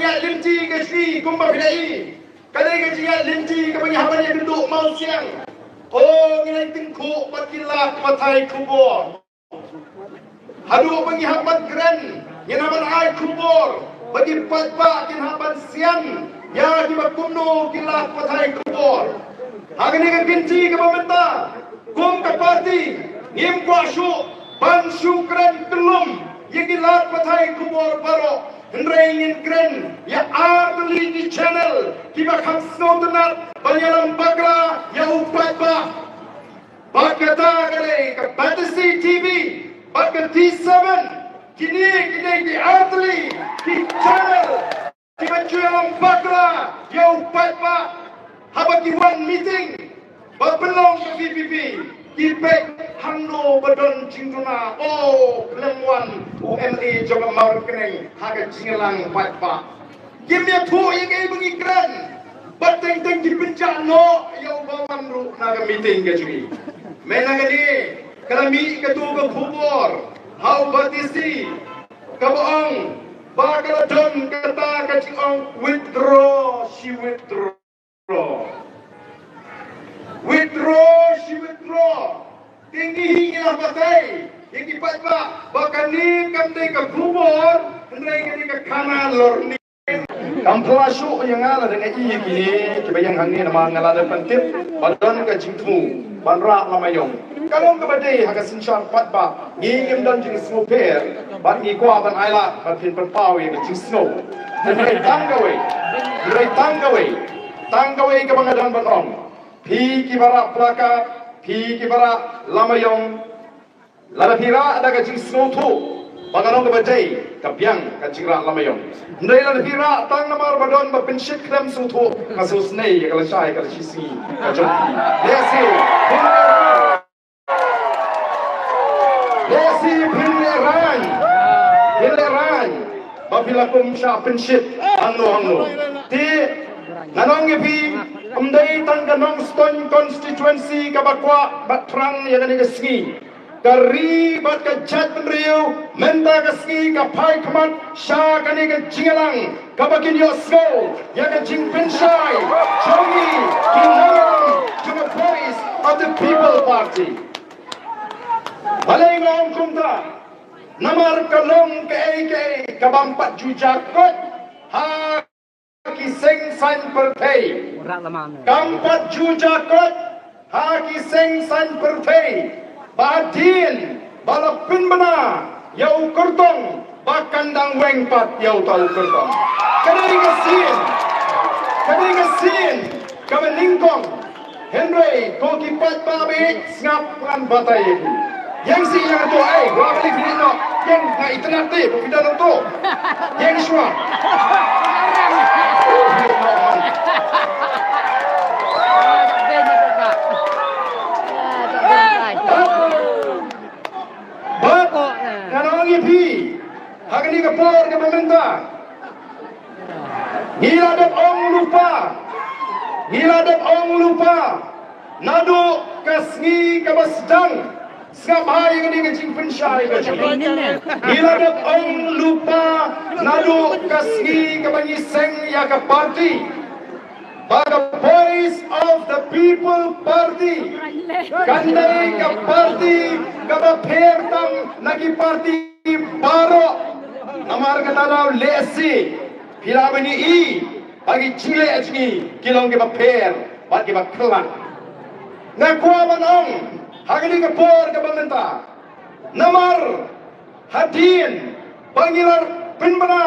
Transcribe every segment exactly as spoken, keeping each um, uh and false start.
jingïaid lynti ka jong ngi kumba phi la i. Ka dei ka jingïaid lynti kaba ngi hap ban ïakynduh mawsiang. O, ngin ïa tyngkhuh bad ki lad pathai khubor. Haduh ba ngi hap ban kren, ngin hap ban ai khubor ba ki paidbah kin hap ban sian ïa kiba kumno ki lad pathai khubor. Ha kane ka kynti kaba mynta, kum ka party, ngim kwah shuh ban shu kren kyllum ïa ki lad pathai khubor baroh, hynrei ngin kren ïa artylli ki channel kiba kham sngewtynnat ban ïalam bakla ïa u paidbah. Bad kata ka dei ka Batesi T V, bad ka T seven, kine ki dei ki artylli ki channel kiba ju ïalam bakla ïa u paidbah. Haba ki wan meeting ba pynlong ka V P P, ki peit hangno ba don jingduna. O, khlem wan u M L A jong ka Mawryngkneng ha ka jingïalang paidbah. Kim ïathuh ïa kaei ba ngi kren. Bad teng teng ki pynjah noh ïa uba wan ruh na ka meeting ka jong ngi. Mynta kane ka la mih kato ka khubor ha u Batesi kaba ong ba ka la don kata ka jingong withdraw, shi withdraw. Withdraw, shi withdraw. Te ngi hi ngi la batai ïa ki paidbah ba kane kam dei ka khubor, hynrei kane ka khana lorni. Kam pura shuh ïa nga lada nga i ïa kine kiba ïeng hangne, namar nga la dep ban tip ba don ka jingthmu ban rah lama ïong. Ka long kaba dei ha ka synshar paidbah. Ngi ngim don jingsngewpher bad ngi kwah ban ailad ban pynpaw ïa ka jingsngew. Hynrei tang kawei, hynrei tang kawei, tang kawei kaba nga don ban ong. Phi kiba rah plakat, phi kiba rah lama ïong, lada phi rah da ka jingsngewthuh ba ka long kaba dei, ka biang ka jingrah lama ïong. Hynrei lada phi rah tang namar ba don ba pynshit khlem sngewthuh, nga sngewsynei ïa ka lashai ka lashisngi ka jong phi. Lehse phin lehrain, lehse phin lehrain, phin lehrain ba phi la kum shah pynshit hangno hangno. Te ngan ong ïa phi, ym dei tang ka Nongstoiñ constituency kaba kwah bad thrang ïa kane ka sngi. Ka ri bad ka jaitbynriew mynta ka sngi ka phai khmat sha kane ka jingïalang kaba kin ïohsngew ïa ka jingpynshai jong ngi ki nongïalam jong ka Voice of the People Party. Balei nga ong kumta? Namar ka long kaei kaei kaba ym pat ju jia kot ha ki seng saiñ pyrthei. Kam pat ju jia kot ha ki seng saiñ pyrthei ba hadien ba la pynbna ïa u kyrtong ba kan dang weng pat ïa uta u kyrtong. Ka dei ka sien, ka dei ka sien kaba nyngkong. Hynrei ko ki paidbah ba ïeit, sngap ngan batai ïa ki. Ïeng sih ïa kato, ei, wa kali kali no. Ïeng, nga itynnat te ba phi don uto. Ïeng shuwa. Bad ngan ong ïa phi ha kane ka por kaba mynta, ngi la dep ong lypa, ngi la dep ong lypa naduh ka sngi kaba sdang. Sngap ha ïa kane ka jingpynshai ka jong ngi. Ngi la dep ong lypa naduh ka sngi kaba ngi seng ïa ka party. Ba ka Voice of the People Party kan dei ka party kaba pher tam na ki party baroh. Namar kata daw lehse phi lah ban ïohi ba ki jingleh jong ngi ki long kiba pher bad kiba khlaiñ. Nga kwah ban ong ha kane ka por kaba mynta, namar hadien ba ngi la pynbna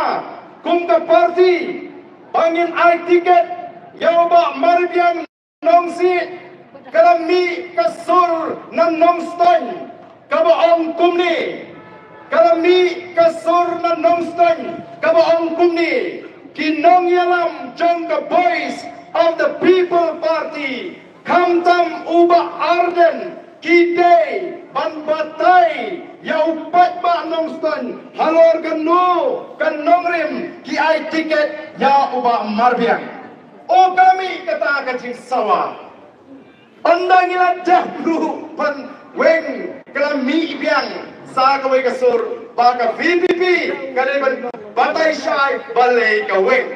kum ka party ba ngin ai tiket ïa u Bah Marbiang Nongsiej, ka la mih ka sur na Nongstoiñ kaba ong kumne, ka la mih ka sur na Nongstoiñ kaba ong kumne, ki nongïalam jong ka Voice of the People Party, khamtam u Bah Ardent, ki dei ban batai ïa u paidbah Nongstoiñ halor kano ka nongrim ki ai tiket ïa u Bah Marbiang. O ka mih kata ka jingsawa. Ynda ngi la dep ruh ban weng, ka la mih biang sa kawei ka sur. ba ka VPP ka dei ban batai shai balei ka weng.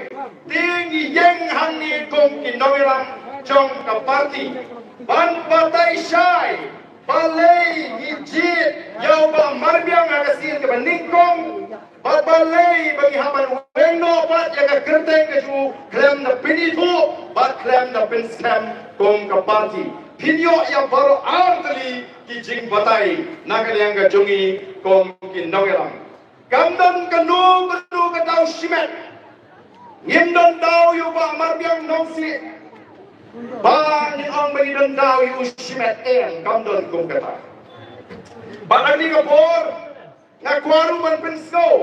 Te ngi ïeng hangne kum ki nongïalam jong ka party ban batai shai balei ngi jied ïa u Bah Marbiang ha ka sien kaba nyngkong, bad balei ba ngi hap ban weng noh pat ïa ka kyrteng ka jong u khlem da pynithuh bad khlem da pynskhem kum ka party. Phin ïoh ïa baroh artylli ki jingbatai na ka liang ka jong ngi kum ki nongïalam. Kam don kano kano ka daw shimet. Ngim don daw ïa u Bah Marbiang Nongsiej ba ngin ong ba ngi don daw ïa u shimet, em, kam don kum kata. Bad ha kane ka por nga kwah ruh ban pynsngew